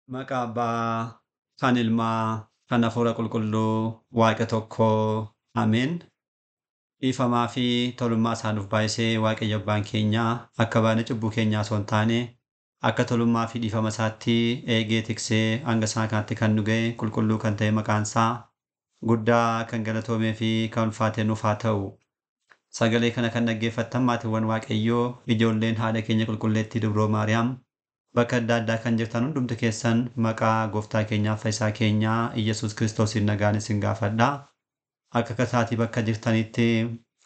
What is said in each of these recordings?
Maqaa Abbaa, kan Ilmaa, kan Hafuura Qulqulluu, Waaqa tokkoo. Ameen. Dhiifamaa fi tolummaa isaa nuuf baay'isee Waaqayyo Abbaan keenya akka baane cubbuu keenyaa osoo hin taane akka tolummaa fi dhiifama isaatti eegee tiksee hanga isaa kanatti kan nu ga'e qulqulluu kan ta'e maqaan isaa guddaa kan galatoomee fi kan ulfaate nuuf haa ta'u. Sagalee kana kan dhaggeeffattan maatiiwwan Waaqayyoo, ijoolleen haadha keenya qulqulleettii Dubroo Maariyaam, bakka adda addaa kan jirtan hundumti keessan maqaa gooftaa keenyaaf fayyisaa keenyaa Iyyasuus Kiristoosiin nagaan isin gaafadha. Akka kasaatii bakka jirtanitti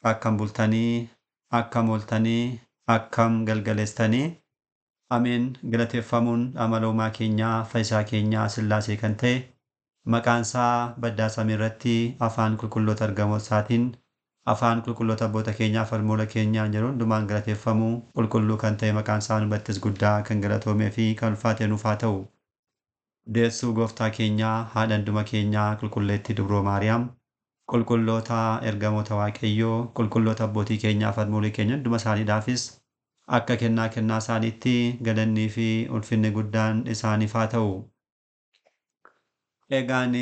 akkam bultanii, akkam ooltanii, akkam galgaleessitanii. Ameen. Galateeffamuun amala uumaa keenyaa fayyisaa keenyaa Sillaasee kan ta'e maqaan isaa baddaa samii irratti afaan qulqulloota ergamoota isaatiin afaan qulqulloota abboota keenyaa falmoola keenyaan jedhu hundumaan galateeffamuu qulqulluu kan ta'e maqaan isaa nubattis guddaa kan galatoomee fi kan ulfaate nuuf haa ta'u. Deessuu gooftaa keenyaa haadha hunduma keenyaa qulqulleettii Dubroo Maariyaam, qulqulloota ergamoota Waaqayyoo, qulqulloota abbootii keenyaa falmoolii keenya hunduma isaaniidhaafis akka kennaa kennaa isaaniitti galannii fi ulfinni guddaan isaaniif haa ta'u. Egaan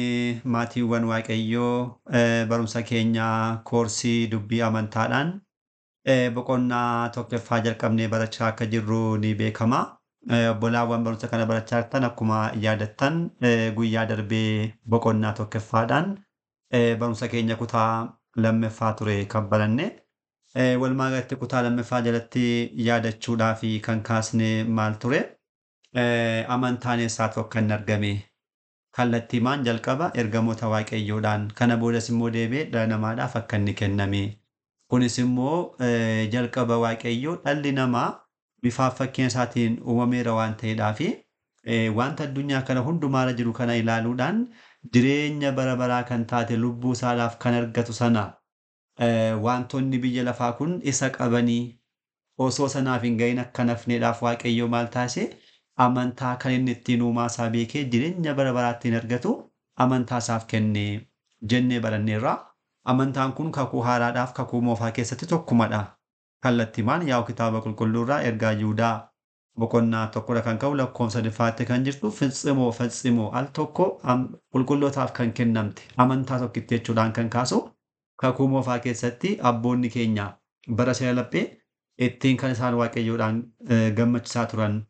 maatiiwwan Waaqayyoo, barumsa keenyaa koorsii dubbii amantaadhaan boqonnaa tokkoffaa jalqabnee barachaa akka jirru ni beekama. Obbolaawwan barumsa kana barachaa jirtan akkuma yaadattan guyyaa darbee boqonnaa tokkoffaadhaan barumsa keenya kutaa lammaffaa ture kan baranne. Walumaa galatti kutaa lammaffaa jalatti yaadachuudhaa fi kan kaasne maal ture? Amantaan eessaatu akka inni argame? Kallattiimaan jalqaba ergamoota Waaqayyoodhaan, kana boodas immoo deebi'ee dhala namaadhaaf akka inni kenname. Kunis immoo jalqaba Waaqayyoo dhalli namaa bifaaf fakkeenya isaatiin uumameera waan ta'eedhaa fi wanta addunyaa kana hundumaarra jiru kana ilaaluudhaan jireenya bara baraa kan taate lubbuu isaadhaaf kan argatu sana wantoonni biyya lafaa kun isa qabanii osoo sanaaf hin gahin akka nafneedhaaf Waaqayyoo maal taasise? Amantaa kan inni ittiin uumaa isaa beekee jireenya bara baraa ittiin argatu amantaa isaaf kenne jennee baranneerra. Amantaan kun kakuu haaraadhaaf kakuu moofaa keessatti tokkumadha. Kallattiimaan yaa'u kitaaba qulqulluurraa ergaa Yihudaa boqonnaa tokkodha kan ka'u lakkoofsa sadaffaatti kan jirtu fitsimoo fitsimoo al tokko qulqullootaaf kan kennamte amantaa tokkitti jechuudhaan kan kaasu kakuu moofaa keessatti abboonni keenya bara seera laphee ittiin kan isaan Waaqayyoodhaan gammachiisaa turan.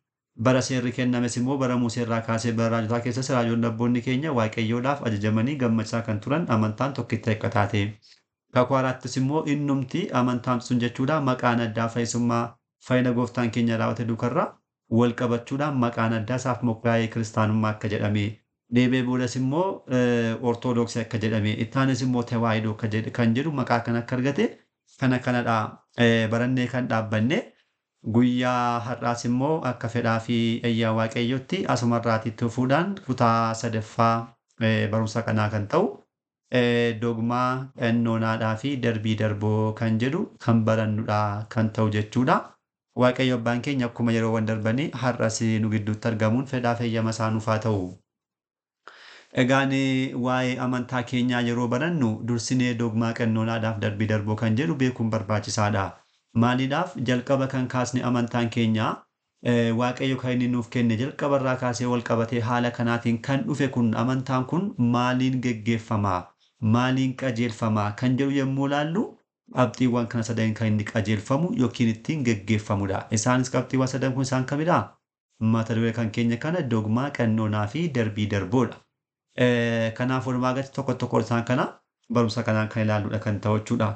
Bara seerri kennames immoo bara Museerraa kaasee bara raajotaa keessas raajoonni abboonni keenya Waaqayyoodhaaf ajajamanii gammachiisaa kan turan amantaan tokkitti akka taate. Kakuu haaraattis immoo innumti amantaan sun jechuudha maqaan addaa fayyisummaa fayyina gooftaan keenya raawwate duukarraa wal qabachuudhaan maqaan addaa isaaf moggaa'ee kiristaanummaa akka jedhame. Deebi'ee boodas immoo Ortoodooksii akka jedhame. Ittaanis immoo Tewaahidoo kan jedhu maqaa kan akka argate kana kanadha barannee kan dhaabbanne. Guyyaa har'aas immoo akka fedhaa fi ayyaa Waaqayyootti asumarraatitti dhufuudhaan kutaa sadaffaa barumsa kanaa kan ta'u dogmaa qannoonaadhaa fi darbii darboo kan jedhu kan barannudha kan ta'u jechuudha. Waaqayyo Abbaan keenya akkuma yeroowwan darbanii har'as nu gidduutti argamuun fedhaa fi eeyyama isaa nuuf haa ta'u. Egaan waa'ee amantaa keenyaa yeroo barannu dursinee dogmaa qannoonaadhaaf darbii darboo kan jedhu beekuun barbaachisaadha. Maaliidhaaf jalqaba kan kaasne amantaan keenya Waaqayyo kan inni nuuf kenne jalqabarraa kaasee wal qabatee haala kanaatiin kan dhufe kun amantaan kun maaliin geggeeffama, maaliin qajeelfama kan jedhu yommuu ilaallu qabxiiwwan kana sadan kan inni qajeelfamu yookiin ittiin geggeeffamudha. Isaanis qabxiiwwan sadan kun isaan kamidha? Mata duree kan keenya kana dogmaa qannoonaa fi darbii darboodha. Kanaaf walumaa galatti tokko tokko isaan kana barumsa kanaan kan ilaalludha kan ta'u jechuudha.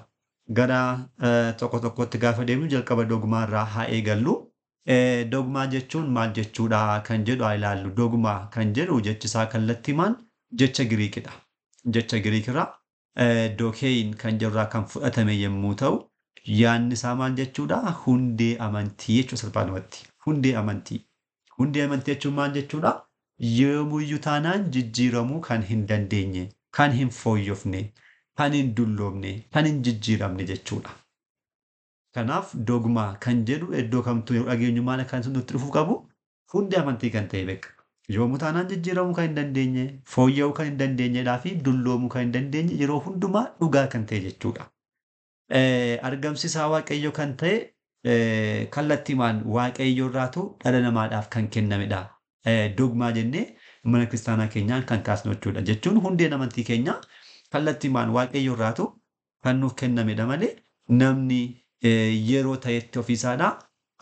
Gara tokko tokkotti gaafa deemnu jalqaba dogmaa irraa haa eegallu. Dogmaa jechuun maal jechuudha kan jedhu haa ilaallu. Dogmaa kan jedhu jechi isaa kallattiimaan jecha Giriikidha. Jecha Giriikirraa dokeeyin kan jedhurraa kan fudhatame yommuu ta'u yaadni isaa maal jechuudha? Hundee amantii jechuudha salphaadhumatti. Hundee amantii. Hundee amantii jechuun maal jechuudha? Yoomuyyuu taanaan jijjiiramuu kan hin dandeenye, kan hin fooyyofne, kan hin dulloomne, kan hin jijjiiramne jechuudha. Kanaaf dogmaa kan jedhu iddoo kamtuu yeroo dhageenyu maal akka nutti dhufuu qabu? Hundee amantii kan ta'e beeka. Yoomuu taanaan jijjiiramuu kan hin dandeenye, fooyya'uu kan hin dandeenyedhaa fi dulloomuu kan hin dandeenye yeroo hundumaa dhugaa kan ta'e jechuudha. Argamsiisaa Waaqayyo kan ta'e kallattiimaan Waaqayyo irraatu dhala namaadhaaf kan kennamedha. Dogmaa jennee mana kiristaanaa keenyaan kan kaasnu jechuudha. Jechuun hundeen amantii keenyaa kallattiimaan Waaqayyo irraatu kan nuuf kennamedha malee namni yeroo ta'etti ofiisaadhaa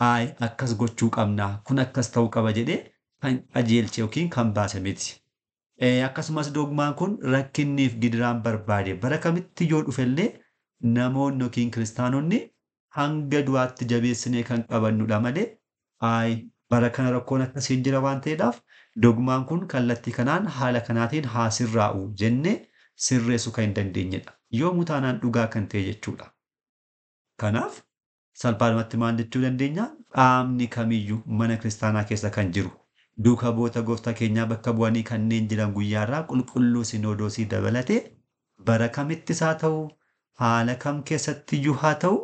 ayi akkas gochuu qabna kun akkas ta'uu qaba jedhee kan qajeelche yookiin kan baase miti. Akkasumas dogmaan kun rakkinniif gidiraan barbaade bara kamitti yoo dhufellee namoonni yookiin kiristaanonni hanga du'aatti jabeessinee kan qabannudha malee ayi bara kana rakkoon akkasiin jira waan ta'eedhaaf dogmaan kun kallattii kanaan haala kanaatiin haa sirraa'u jennee sirreessuu kan hin dandeenyedha. Yoomuu taanaan dhugaa kan ta'e jechuudha. Kanaaf salphaadhumatti maal jechuu dandeenya? Qaamni kamiyyuu mana kiristaanaa keessa kan jiru duuka bu'oota gooftaa keenyaa bakka bu'anii kanneen jiran guyyaarraa qulqulluu sinodoosii dabalatee bara kamittis haa ta'u haala kam keessattiyyuu haa ta'u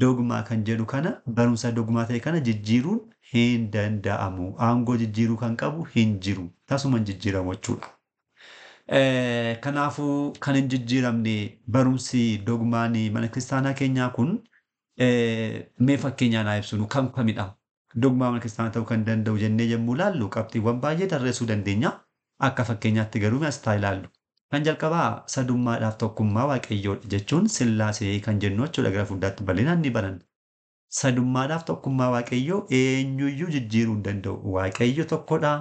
dogmaa kan jedhu kana barumsa dogmaa ta'e kana jijjiiruun hin danda'amu. Aangoo jijjiiruu kan qabu hin jiru. Tasuma hin jijjiiramu jechuudha. Kanaafuu kan hin jijjiiramne barumsi dogmaan mana kiristaanaa keenyaa kun mee fakkeenyaan haa ibsinu kam kamidha? Dogmaa mana kiristaanaa ta'uu kan danda'u jennee yommuu ilaallu qabxiiwwan baay'ee tarreessuu dandeenya. Akka fakkeenyaatti garuu mee as taa ilaallu. Kan jalqabaa sadummaadhaaf tokkummaa Waaqayyoodha jechuun Sillaasee kan jennu jechuudha gara fuuldaatti bal'inaan ni baranna. Sadummaadhaaf tokkummaa Waaqayyoo eenyuyyuu jijjiiruu hin danda'u. Waaqayyo tokkodha.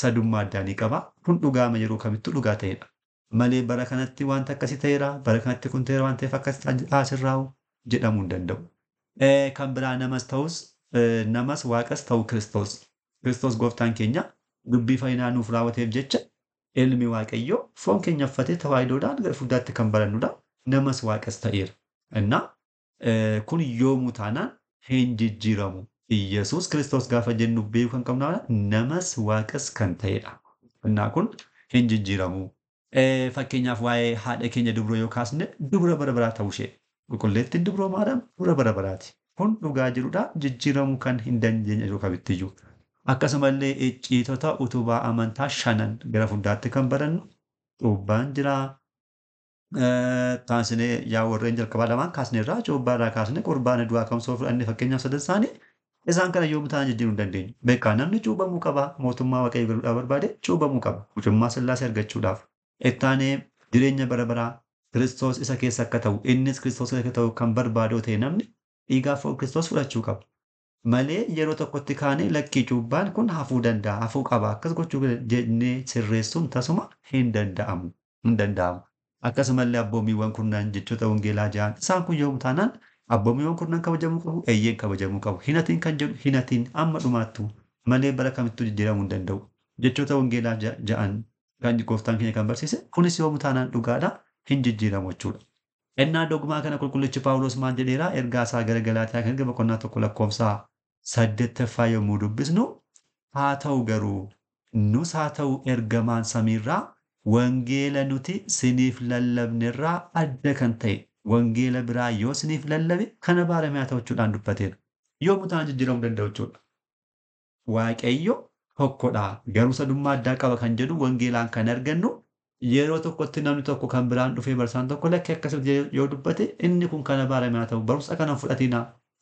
Sadummaa addaa ni qaba. Kun dhugaama yeroo kamittuu dhugaa ta'edha. Malee bara kanatti wanta akkasii ta'eera, bara kanatti kun ta'eera waan ta'eef akkas haa sirraa'u jedhamuu hin danda'u. Kan biraa namas ta'us namas waaqas ta'u Kiristoos. Kiristoos gooftaan keenya dubbii fayyinaa nuuf raawwateef jecha ilmi Waaqayyoo foon keenya uffatee tawaayidoodhaan gara fuuldaatti kan barannudha. Namas waaqas ta'eera. Innaa kun yoomuu taanaan hin jijjiiramu. Iyyasuus Kiristoos gaafa jennu beekuu kan qabnu namas waaqas kan ta'edha. Innaa kun hin jijjiiramu. Fakkeenyaaf waa'ee haadha keenya dubroo yoo kaasne dubra bara baraa ta'uu ishee. Qulqulleettiin dubroo Maariyaam dubra bara baraati. Kun dhugaa jirudha. Jijjiiramuu kan hin dandeenye yeroo kamittiyyuu. Akkasumallee icciitota utubaa amantaa shanan gara fuuldaatti kan barannu cuubbaan jira. Taansinee yaa warreen jalqabaa lamaan kaasneerraa cuubbaarraa kaasne qurbaana du'aa kamsoo fudhanne fakkeenyaaf sadan isaanii isaan kana yoomuu taanaan jijjiiruu hin dandeenyu. Beekaa namni cuubamuu qaba. Mootummaa Waaqayyoo galuudhaaf barbaade cuubamuu qaba. Mucummaa Sillaasee argachuudhaaf. Ittaanee jireenya bara baraa Kiristoos isa keessa akka ta'u innis Kiristoos akka ta'u kan barbaadoo ta'e namni dhiigaa foon Kiristoos fudhachuu qaba. Malee yeroo tokkotti kaanee lakkii cuubbaan kun hafuu danda'a, hafuu qaba. Akkas gochuu jennee sirreessuun tasuma hin danda'amu. Hin danda'amu. Akkasumallee abboommiiwwan kurnan jechoota wangeelaa ja'an isaan kun yoomuu taanaan abboommiiwwan kurnan kabajamuu qabu, eeyyeen kabajamuu qabu. Hinatiin kan jedhu hinatiin amma dhumaattu malee bara kamittuu jijjiiramuu hin danda'u. Jechoota wangeelaa ja'an kan gooftaan keenya kan barsiise kunis yoomuu taanaan dhugaadha hin jijjiiramu jechuudha. Ennaa dogmaa kana qulqullichi Paawulos maal jedheera ergaa isaa gara Galaatiyaa kan erga boqonnaa 1 lakkoofsa 8ffaa yommuu dubbisnu haa ta'u garuu nus haa ta'u ergamaan samiirraa wangeela nuti siniif lallabnerraa adda kan ta'e wangeela biraa yoo siniif lallabe kana baarame haa ta'u jechuudhaan dubbateera. Yoomuu taanaan jijjiiramuu danda'u jechuudha. Waaqayyo tokkodha. Garuu sadummaa addaa qaba kan jedhu wangeelaan kan argannu yeroo tokkotti namni tokko kan biraan dhufee barsaan tokko lakkee akkasitti yoo dubbate inni kun kana baarame haa ta'u barumsa kana fudhatina.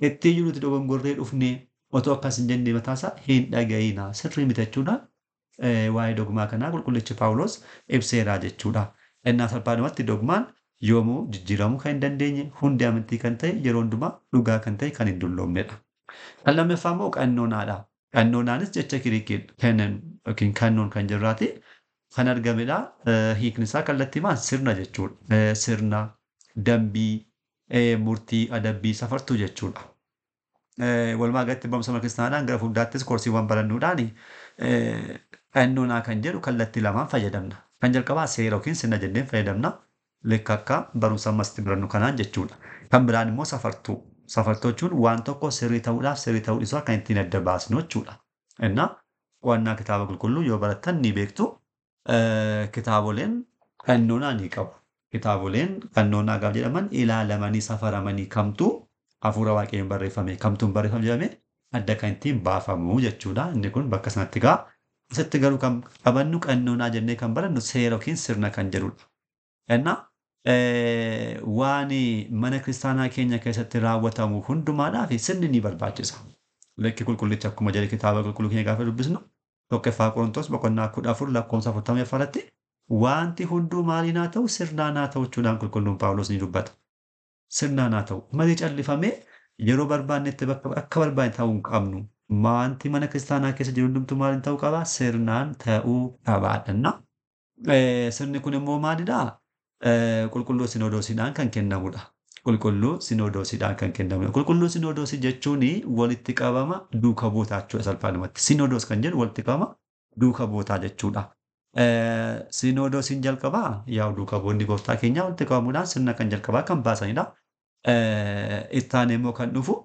Ittiin jirutti dogongorree dhufnee otoo akkas hin jenne mataasaa hin dhaga'ina. Sirrii miti jechuudhaan waa'ee dogmaa kanaa qulqullichi Paawulos ibseera jechuudha. Innaa salphaadhumatti dogmaan yoomuu jijjiiramuu kan hin dandeenye hundee amantii kan ta'e yeroo hundumaa dhugaa kan ta'e kan hin dulloomnedha. Kan lammaffaa immoo qannoonaadha. Qannoonaanis jecha Giriikiin kennan yookiin kannoon kan jirraati kan argamedha. Hiikni isaa kallattiimaan sirna jechuudha. Sirna dambii murtii adabbii safartuu jechuudha. Walumaa galatti barumsa mana kiristaanaan gara fuuldaattis koorsiiwwan barannuudhaan qannoonaa kan jedhu kallattii lamaan fayyadamna. Kan jalqabaa seera yookiin sirna jenneen fayyadamna. Lekka akka barumsa ammasitti barannu kanaan jechuudha. Kan biraan immoo safartuu. Safartuu jechuun waan tokko sirrii ta'uudhaaf sirrii ta'uu dhiisuu kan ittiin adda baasnu jechuudha. Innaa qo'annaa kitaaba qulqulluu yoo barattan ni beektu. Kitaaboleen qannoonaa ni qabu. Kitaaboleen qannoonaa gaafa jedhaman ilaalamanii safaramanii kamtu hafuura waaqayyoon barreeffame kamtu hin barreeffamne jedhamee adda kan ittiin baafamu jechuudha. Inni kun bakka sanatti gaa. Asitti garuu kan qabannu qannoonaa jennee kan barannu seera yookiin sirna kan jedhudha. Innaa waan mana kiristaanaa keenya keessatti raawwatamu hundumaadhaaf sirni ni barbaachisa. Lekki qulqullichi akkuma jedhe kitaaba qulqulluu keenya gaafa dubbisnu 1ffaa Qorontos boqonnaa 14 lakkoofsa 44 irratti wanti hunduu maaliin haa ta'u sirnaan haa ta'u jechuudhaan qulqulluun Phaawulos ni dubbata. Sirnaan haa ta'u malee callifamee yeroo barbaannetti bakka akka barbaanne ta'uu hin qabnu. Wanti mana kiristaanaa keessa jiru hundumtuu maaliin ta'uu qaba? Sirnaan ta'uu qabaadha. Sirni kun immoo maalidhaa? Qulqulluu sinodoosiidhaan kan kennamudha. Qulqulluu sinodoosiidhaan kan kennamudha. Qulqulluu sinodoosii jechuun walitti qabama duuka buutaa jechuudha salphaadhumatti. Sinodoos kan jedhu walitti qabama duuka buutaa jechuudha. Sinodoosiin jalqabaa yaa'u duuka bu'oonni gooftaa keenyaa walitti qabamuudhaan sirna kan jalqabaa kan baasanidha. Itti aanee immoo kan dhufu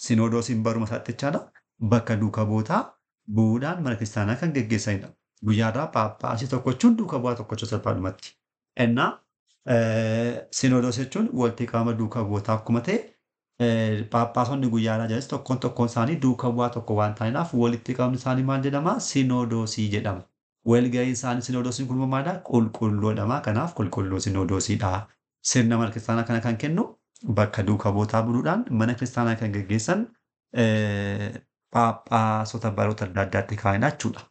sinodoosiin baruma isaatti jechaadha. Bakka duuka buutaa bu'uudhaan mana kiristaanaa kan geggeessanidha. Guyyaarraa Phaaphaasii tokko jechuun duuka bu'aa tokko jechuudha salphaadhumatti. Innaa sinodoos jechuun walitti qabama duuka bu'ootaa akkuma ta'e Phaaphaasonni guyyaarraa jiranis tokkoon tokkoon isaanii duuka bu'aa tokko waan ta'aniif walitti qabamni isaanii maal jedhama? Sinodoosii jedhama. Walga'iin isaanii sinodoosiin kun maalidha? Qulqulluu jedhama. Kanaaf qulqulluu sinodoosiidha. Sirna mana kiristaanaa kana kan kennu bakka duuka bu'ootaa buluudhaan mana kiristaanaa kan geggeessan Phaaphaasota baroota adda addaatti kaa'anidha jechuudha.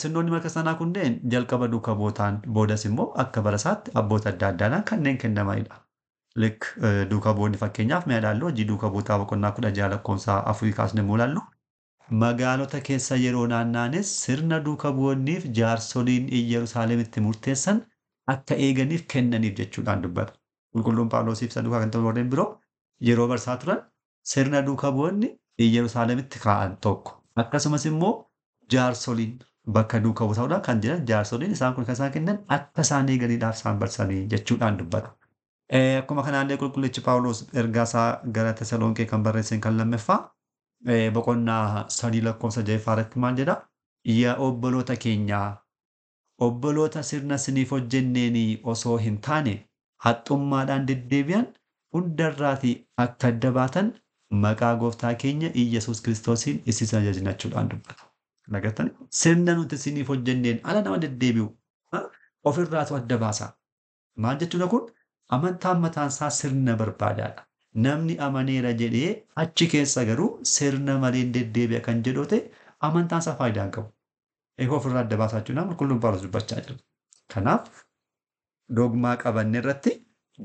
Sirnoonni mana kiristaanaa kunneen jalqaba duuka bu'ootaan boodas immoo akka bara isaatti abboota adda addaadhaan kanneen kennamanidha. Lik duuka bu'oonni fakkeenyaaf mee ilaallu hojii duuka bu'ootaa boqonnaa 16 lakkoofsa 4 kaasnee immoo ilaallu magaalota keessa yeroo naanna'anis sirna duuka bu'oonniif jaarsoliin Iyyerusaaleemitti murteessan akka eeganiif kennaniif jechuudhaan dubbata. Qulqulluun Phaawulosiif isa duukaa kan ta'an warreen biroo yeroo barsaa turan sirna duuka bu'oonni Iyyerusaaleemitti kaa'an tokko. Akkasumas immoo jaarsoliin bakka duuka bu'uudhaan kan jiran jaarsoliin isaan kun kan isaan kennan akka isaan eeganiidhaaf isaan barsanii jechuudhaan dubbata. Akkuma kanaallee qulqullichi Phaawulos ergaa isaa gara Tesalonqee kan barreesseen kan lammaffaa boqonnaa 3 lakkoofsa 6 irratti maal jedha? Yaa obboloota keenyaa obboloota sirna siniif hojjenneenii osoo hin taane haxxummaadhaan deddeebi'an hundarraatii akka adda baatan maqaa gooftaa keenya Iyyasuus Kiristoosiin isin ajajna jechuudhaan dubbata. Agartanii sirna nuti siniif hojjenneen ala nama deddeebi'u ofirraatu adda baasa. Maal jechuudha kun? Amantaan mataan isaa sirna barbaadaadha. Namni amaneera jedhee achi keessa garuu sirna maleen deddeebi'a kan jedhu ta'e amantaan isaa faayidaa hin qabu. Egaa ofirraa adda baasaa jechuudhaan qulqulluun Phaawulos dubbachaa jira. Kanaaf dogmaa qabanne irratti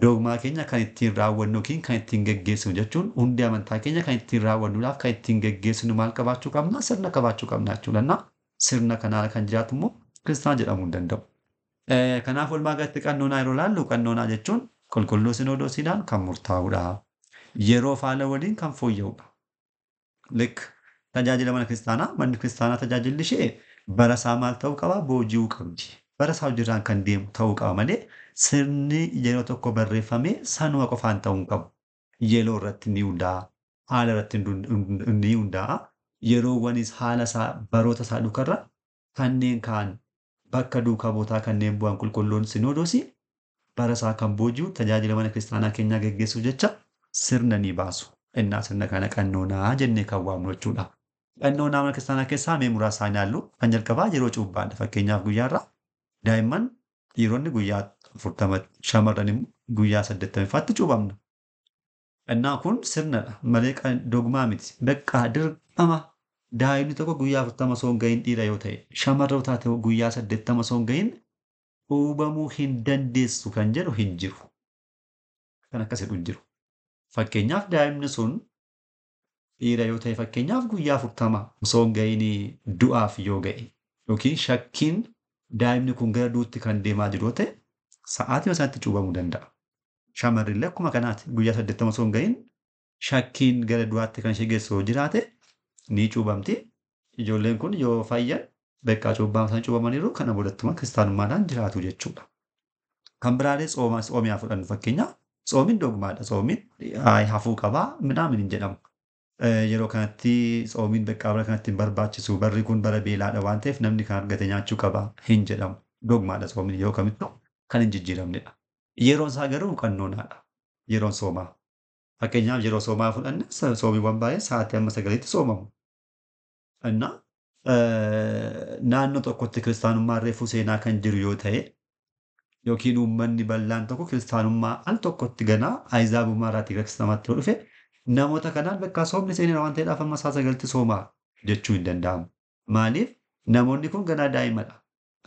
dogmaa keenya kan ittiin raawwannu yookiin kan ittiin geggeessinu jechuun hundi amantaa keenya kan ittiin raawwannuudhaaf kan ittiin geggeessinu maal qabaachuu qabna? Sirna qabaachuu qabna jechuudha. Sirna kanaan kan jiraatu immoo kiristaana jedhamuu hin danda'u. Kanaaf walumaa galatti qannoonaa yeroo ilaallu qannoonaa jechuun qulqulluu sinodoosiidhaan kan murtaa'udha. Yeroo faala waliin kan fooyya'udha. Lik tajaajila mana kiristaanaa manni kiristaanaa tajaajilli ishee bara isaa maal ta'uu qaba? Booji'uu qabdi. Bara isaa hojiirraan kan deemu ta'uu qaba malee sirni yeroo tokko barreeffamee sanuma qofaan ta'uu hin qabu. Yeroo irratti ni hundaa'a. Haala irratti ni hundaa'a. Yeroowwanis haala isaa baroota isaa duukarra kanneen ka'an bakka duukaa buutaa kanneen bu'an qulqulluun sinodoosii bara isaa kan booji'u tajaajila mana kiristaanaa keenyaa geggeessuuf jecha sirna ni baasu. Innaa sirna kana qannoonaa jennee kan waamnu jechuudha. Qannoonaa mana kiristaanaa keessaa mee muraasa ilaallu kan jalqabaa yeroo cuuphaadha. Fakkeenyaaf guyyaarraa daa'imman dhiironni guyyaa 40 shamarran immoo guyyaa 80ffaatti cuuphamna. Innaa kun sirnadha malee dogmaa miti. Bakka dirqama daa'imni tokko guyyaa 40 osoo hin gahin dhiira yoo ta'e shamarra yoo taate guyyaa 80 osoo hin gahin cuuphamuu hin dandeessu kan jedhu hin jiru. Kan akkas jedhu hin jiru. Fakkeenyaaf daa'imni sun dhiira yoo ta'e fakkeenyaaf guyyaa 40 osoo hin gahin du'aaf yoo ga'e yookiin shakkiin daa'imni kun gara duutti kan deemaa jiru yoo ta'e sa'aatii sanatti cuuphamuu danda'a. Shamarri illee akkuma kanaati guyyaa 80 osoo hin gahin shakkiin gara du'aatti kan ishee geessu yoo jiraate ni cuuphamti. Ijoolleen kun yoo fayyan beekaa cuuphaa sana cuuphamaniiru kana boodattuma kiristaanummaadhaan jiraatu jechuudha. Kan biraalee tsoomiyaa fudhannu fakkeenyaaf tsoomiin dogmaadha. Tsoomiin hafuu qabaa midhaan hin jedhamu. Yeroo kanatti tsoomiin beekaa bara kanatti hin barbaachisu barri kun bara beelaadha waan ta'eef namni kan argate nyaachuu qaba hin jedhamu. Dogmaadha tsoomiin yeroo kamittuu kan hin jijjiiramnedha. Yeroon isaa garuu qannoonaadha. Yeroon soomaa. Fakkeenyaaf yeroo soomaa fudhanne soomiiwwan baay'een sa'aatii amma 9tti soomamu. Innaa naannoo tokkotti kiristaanummaan reefuu seenaa kan jiru yoo ta'e yookiin uummanni bal'aan tokko kiristaanummaa al tokkotti ganaa ayizaabummaa irraatii gara kiristaanummaatti yoo dhufe namoota kanaan bakka soomni seeneera waan ta'eedhaaf amma sa'a 9tti soomaa jechuu hin danda'amu. Maaliif namoonni kun ganaa daa'imadha.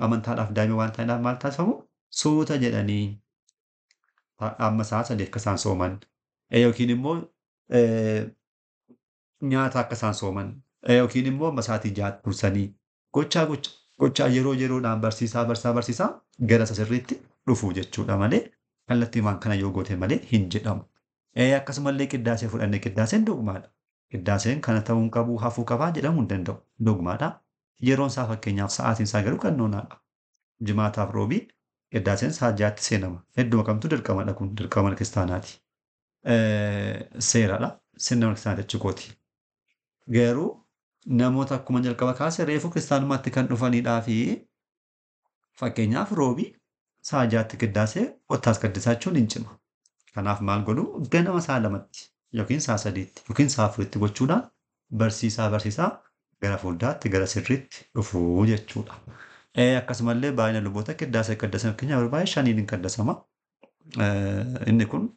Amantaadhaaf daa'ima waan ta'aniif maal taasifamu? Suuta jedhanii amma sa'a 3 akka isaan sooman yookiin immoo nyaata akka isaan sooman yookiin immoo amma sa'aatii 6 tursanii gochaa gochaa yeroo yeroodhaan barsiisaa barsiisaa barsiisaa gara isa sirriitti dhufu jechuudha malee kallattiimaan kana yoo goote malee hin jedhamu. Akkasumallee qiddaasee fudhanne qiddaaseen dogmaadha. Qiddaaseen kana ta'uu hin qabu hafuu qabaa jedhamuu hin danda'u. Dogmaadha. Yeroon isaa fakkeenyaaf sa'aatiin isaa garuu qannoonaadha. Jimaataaf roobii qiddaaseen sa'a 6tti seenama. Hedduma kamtu dirqamadha kun dirqama mana kiristaanaati. Seeradha. Sirna mana kiristaanaati jechuu kooti. Garuu namoota akkuma jalqaba kaase reefu kiristaanummaatti kan dhufanidhaa fi fakkeenyaaf roobii sa'a 6tti qiddaasee qottaas qaddisaa jechuun hin cima. Kanaaf maal godhu ganama sa'a 2tti yookiin sa'a 3tti yookiin sa'a 4tti gochuudhaan barsiisaa barsiisaa gara fuulduraatti gara sirriitti dhufuu jechuudha. Akkasumallee baay'ina luboota qiddaasee qaddasan fakkeenyaaf yeroo baay'ee 5 hin qaddasama. Inni kun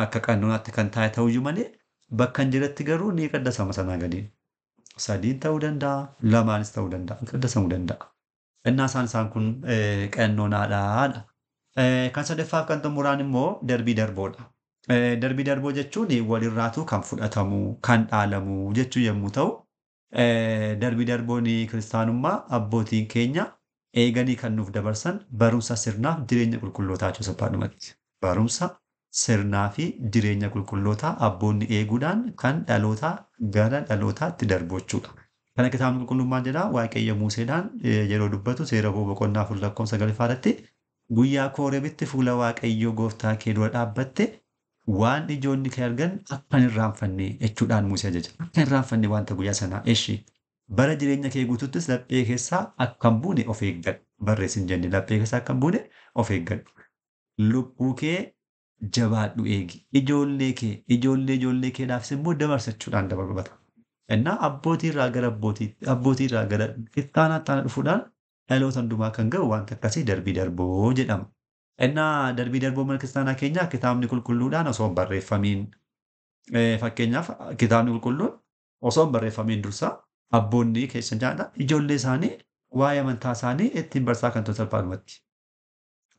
akka qannoonaatti kan taa'e ta'uyyuu malee bakka hin jiretti garuu ni qaddasama sanaa gadiin. 3 ta'uu danda'a, 2nis ta'uu danda'a, qaddasamuu danda'a. Innaa isaan kun qannoonaadhaadha. Kan sadaffaaf kan xumuraan immoo darbii darboodha. Darbii darboo jechuun walirraatuu kan fudhatamu, kan dhaalamu jechuu yommuu ta'u, darbii darboon kiristaanummaa abbootiin keenya eeganii kan nuuf dabarsan barumsa sirnaaf jireenya qulqullootaa jechuudha salphaadhumatti. Barumsa sirnaa fi jireenya qulqullootaa abboonni eeguudhaan kan dhalootaa gara dhalootaatti darbu jechuudha. Kana kitaabni qulqulluun maal jedhaa? Waaqayyo Museedhaan yeroo dubbatu seera boqonnaa 4 lakkoofsa 9 irratti guyyaa Koorebitti fuula Waaqayyo gooftaa kee dura dhaabbatte waan ijoonni kee argan akka hin irraanfanne jechuudhaan Musee ajaja. Akka hin irraanfanne wanta guyyaa sanaa eshi bara jireenya kee guutuuttis laphee keessaa akka hin buune of eeggadhu. Barreessin jenne laphee keessaa akka hin buune of eeggadhu. Lubbuu kee jabaadhu eegi. Ijoollee kee ijoollee ijoollee keedhaafis immoo dabarsachuudhaan dabarbata. Innaa abbootii irraa gara abbootiitti abbootii irraa gara ittaanaa ittaanaa dhufuudhaan dhaloota hundumaa kan ga'u wanta akkasii darbii darboo jedhama. Innaa darbii darboo mana kiristaanaa keenyaa kitaabni qulqulluudhaan osoo hin barreeffamiin fakkeenyaaf kitaabni qulqulluun osoo hin barreeffamiin dursa abboonni keessan jaadha ijoollee isaanii waa'ee amantaa isaanii ittiin barsaa kan turan salphaadhumatti.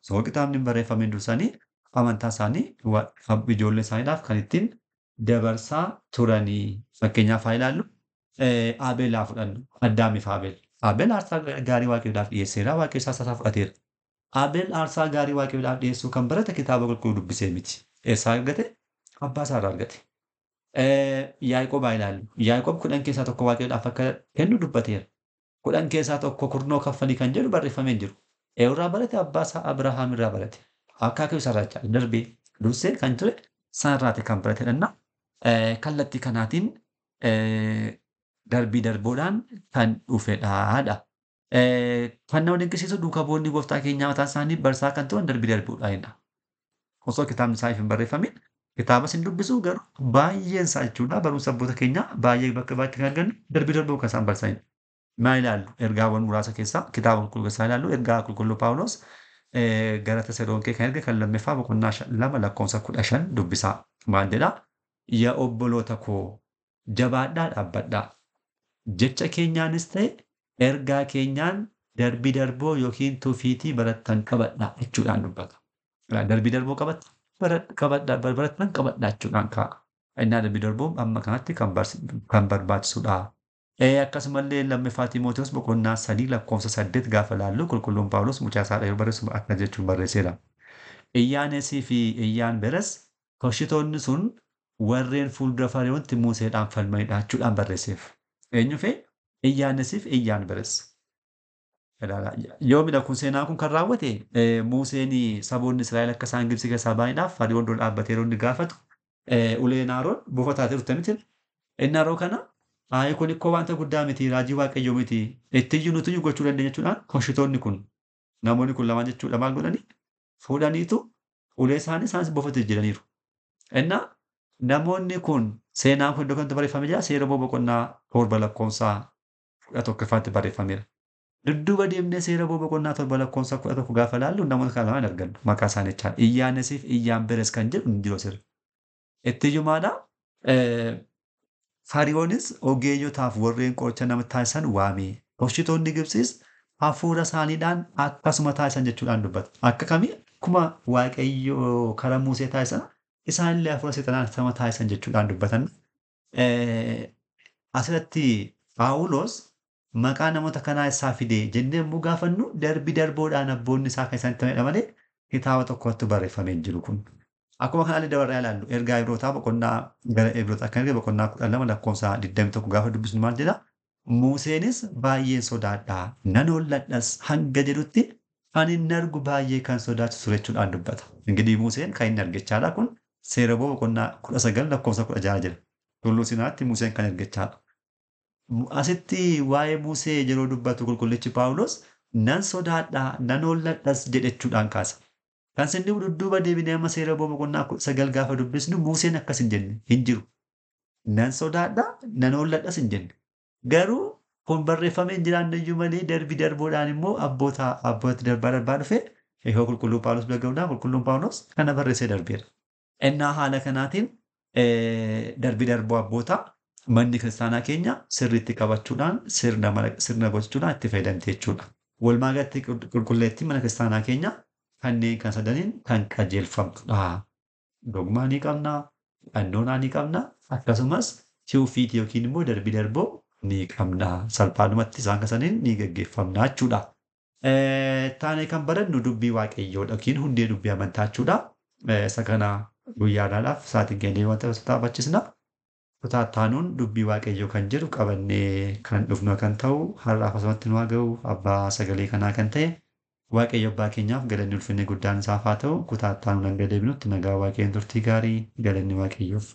Osoo kitaabni hin barreeffamiin dursanii amantaa isaanii ijoollee isaaniidhaaf kan ittiin dabarsaa turanii. Fakkeenyaaf haa ilaallu Abeel haa fudhannu. Addaamiif Abeel. Abeel aarsaa gaarii Waaqayyoodhaaf dhiyeesseera. Waaqayyo isaas isaa fudhateera. Abeel aarsaa gaarii Waaqayyoodhaaf dhiyeessuu kan barate kitaaba qulqulluu dubbisee miti. Eessaa argate? Abbaa isaarraa argate. Yaaqoob haa ilaallu. Yaaqoob 10 keessaa 1 Waaqayyoodhaaf akka kennu dubbateera. 10 keessaa 1 kurnoo kaffalii kan jedhu barreeffamee hin jiru. Eenyurraa barate? Abbaa isaa Abrahaam irraa barate. Akaakuu isaarraa jechaadha. Darbee dursee kan ture sanarraati kan barate dhanna. Kallattii kanaatiin darbii darboodhaan kan dhufedhaadha. Kan nama dinqisiisu duuka bu'oonni gooftaa keenyaa mataan isaanii barsaa kan turan darbii darboodhaanidha. Osoo kitaabni isaaniif hin barreeffamin kitaabas hin dubbisu garuu baay'een isaa jechuudha barumsa abboota keenyaa baay'ee bakka baay'eetti kan argannu darbii darboo kan isaan barsiisanidha. Maal ilaallu? Ergaawwan muraasa keessaa kitaaba qulqulluu keessaa ilaallu ergaa qulqulluu Paawulos gara Tasalonqee kan erge kan lammaffaa boqonnaa 2 lakkoofsa 15 dubbisaa. Maal jedhaa? Yaa obboloota koo jabaadhaa dhaabbadhaa. Jecha keenyaanis ta'e ergaa keenyaan darbii darboo yookiin tufiitii barattan qabadhaa jechuudhaan dubbata. Darbii darboo qabadhaa barattan qabadhaa jechuudhaan kaa'a. Innaa darbii darboo amma kanatti kan barbaachisudha. Akkasumallee lammaffaa Tiimootiyoos boqonnaa 3 lakkoofsa 8 gaafa ilaallu qulqulluun Paawulos mucaa isaa yeroo barreessu akka jechuun barreesseera. Iyyaanesii fi Iyyaan Beres toshitoonni sun warreen fuuldura Fariyoontti Museedhaan falmanidha jechuudhaan barreesseef. Eenyu fee? Iyyaanesii fi Iyyaan Beres. Yoomidha kun seenaan kun kan raawwate Museen saboonni Israa'el akka isaan Gibxi keessaa ba'aniidhaaf Fariyoon dura dhaabbatee yeroo inni gaafatu uleen Aroon buufataa turte miti. Inni yeroo kana Ayi kun ikkoo wanta guddaa miti raajii waaqayyoo miti ittiyyuu nutiyyuu gochuu dandeenya jechuudhaan koshitoonni kun namoonni kun lamaan jechuudha maal godhanii fuudhaniitu ulee isaanii isaanis buufatee jiraniiru. Innaa namoonni kun seenaan kun iddoo kanatti barreeffamee jira seera boqonnaa 7 lakkoofsa 11ffaatti barreeffameera. Dudduuba deemnee seera boqonnaa 7 lakkoofsa 11 gaafa ilaallu namoota kana lamaan argannu maqaa isaanii jechaadha. Iyyaanesii fi Iyyaan Beres kan jedhu hin jiru sirri. Ittiyyumaadha. Fariyoonis ogeeyyotaaf warreen qoricha nama taasisan waame. Tolchitoonni Gibxiis hafuura isaaniidhaan akkasuma taasisan jechuudhaan dubbata. Akka kamii akkuma Waaqayyo karaa Musee taasisan isaanillee hafuura seexanaan akkasuma taasisan jechuudhaan dubbatan. Asirratti Phaawulos maqaa namoota kanaa isaa fide jennee yommuu gaafannu darbi darboodhaan abboonni isaa kan isaanitti himanidha malee kitaaba tokkotti barreeffamee hin jiru kun. Akkuma kanallee dabarraa ilaallu ergaa Ibrootaa boqonnaa gara Ibrootaa kan erge boqonnaa 12 lakkoofsa 21 gaafa dubbisnu maal jedha? Museenis baay'een sodaadha nan holladhas hanga jedhutti kan inni argu baay'ee kan sodaachisu jechuudhaan dubbata. Ingidihi Museen kan inni argechaadha kun seera ba'uu boqonnaa 19 lakkoofsa 16 jedha. Tulluu Siinaatti Museen kan argechaadha. Asitti waa'ee Musee yeroo dubbatu qulqullichi Phaawulos nan sodaadha nan holladhas jedhechuudhaan kaasa. Kan sin dhibu dudduuba deebinee amma seera ba'uu boqonnaa 19 gaafa dubbisnu Museen akkas hin jenne hin jiru. Nan sodaadha nan holladhas hin jenne. Garuu kun barreeffamee hin jiraanne iyyuu malee darbi darboodhaan immoo abboota abbooti darbaa darbaa dhufe yoo qulqulluu Phaawulos bira ga'uudhaan qulqulluun Phaawulos kana barreessee darbeera. Innaa haala kanaatiin darbi darboo abbootaa manni kiristaanaa keenya sirriitti qabachuudhaan sirna sirna gochuudhaan itti fayyadamte jechuudha. Walumaa galatti qulqulleettiin mana kiristaanaa keenya kanneen kan sadaniin kan qajeelfamtudha. Dogmaa ni qabna, qannoonaa ni qabna, akkasumas tiwufiitii yookiin immoo darbi darboo ni qabna. Salphaadhumatti isaan kan saniin ni gaggeeffamna jechuudha. Taanee kan barannu dubbii waaqayyoodha yookiin hundee dubbii amantaa jechuudha. Isa kana guyyaadhaadhaaf sa'aatiin keenya waan ta'eef taphachisna. Kutaa taanuun dubbii waaqayyoo kan jedhu qabannee kan dhufnu kan ta'u har'aaf asumatti nu haa ga'u abbaa sagalee kanaa kan ta'e waaqayyo abbaa keenyaaf galanni ulfinni guddaan isaaf haa ta'u kutaa taanuun hanga deebinutti nagaa waaqayyoon turtii gaarii galanni waaqayyoof.